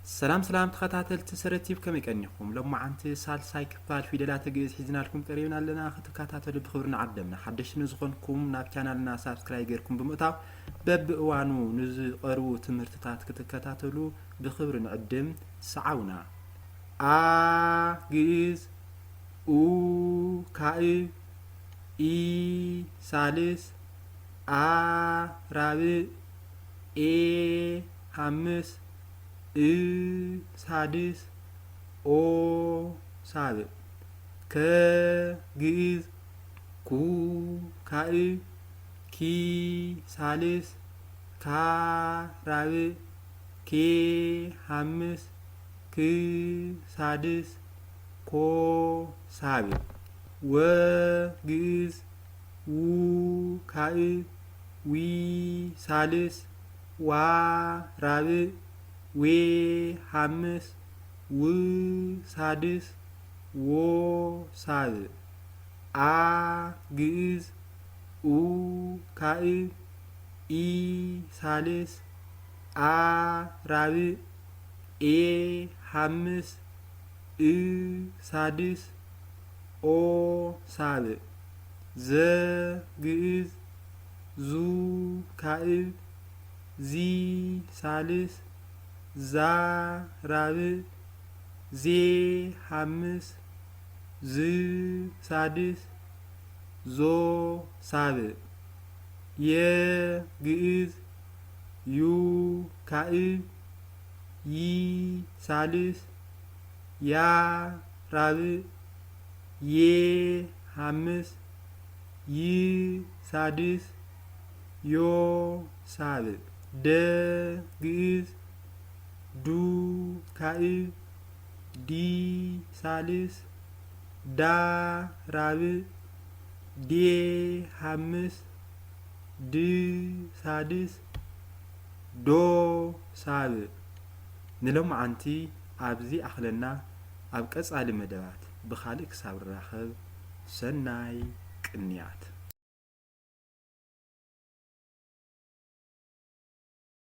ሰላም ሰላም ተኸታተልቲ ሰረቲብ፣ ከመይ ቀኒኹም? ሎማዓንቲ ሳልሳይ ክፋል ፊደላት ግእዝ ሒዝናልኩም ቀሪብና ኣለና። ክትከታተሉ ብኽብሪ ንዓደምና። ሓደሽቲ ንዝኾንኩም ናብ ቻናልና ሳብስክራይብ ጌርኩም ብምእታው በብእዋኑ ንዝቐርቡ ትምህርትታት ክትከታተሉ ብኽብሪ ንዕድም። ሰዓውና። ኣ ግእዝ፣ ኡ ካእ፣ ኢ ሳልስ፣ ኣ ራብእ፣ ኤ ሓምስ፣ እ ሳድስ፣ ኦ ሳብእ። ከ ግእዝ፣ ኩ ካእ፣ ኪ ሳልስ፣ ካ ራብእ፣ ኬ ሓምስ፣ ክ ሳድስ፣ ኮ ሳብእ። ወ ግእዝ፣ ዉ ካእ፣ ዊ ሳልስ፣ ዋ ራብእ፣ ዌ ሓምስ፣ ው ሳድስ፣ ዎ ሳብእ። ኣ ግእዝ፣ ኡ ካእ፣ ኢ ሳልስ፣ ኣ ራብእ፣ ኤ ሓምስ፣ እ ሳድስ፣ ኦ ሳብእ። ዘ ግእዝ፣ ዙ ካእ፣ ዚ ሳልስ፣ ዛ ራብእ፣ ዜ ሓምስ፣ ዝ ሳድስ፣ ዞ ሳብእ። የ ግእዝ፣ ዩ ካእ፣ ይ ሳልስ፣ ያ ራብእ፣ የ ሓምስ፣ ይ ሳድስ፣ ዮ ሳብእ። ደ ግእዝ፣ ዱ ካእ፣ ዲ ሳልስ፣ ዳ ራብእ፣ ዴ ሓምስ፣ ድ ሳድስ፣ ዶ ሳብእ። ንሎማዓንቲ ኣብዚ ኣኽለና። ኣብ ቀጻሊ መደባት ብኻልእ ክሳብ ንራኸብ፣ ሰናይ ቅንያት።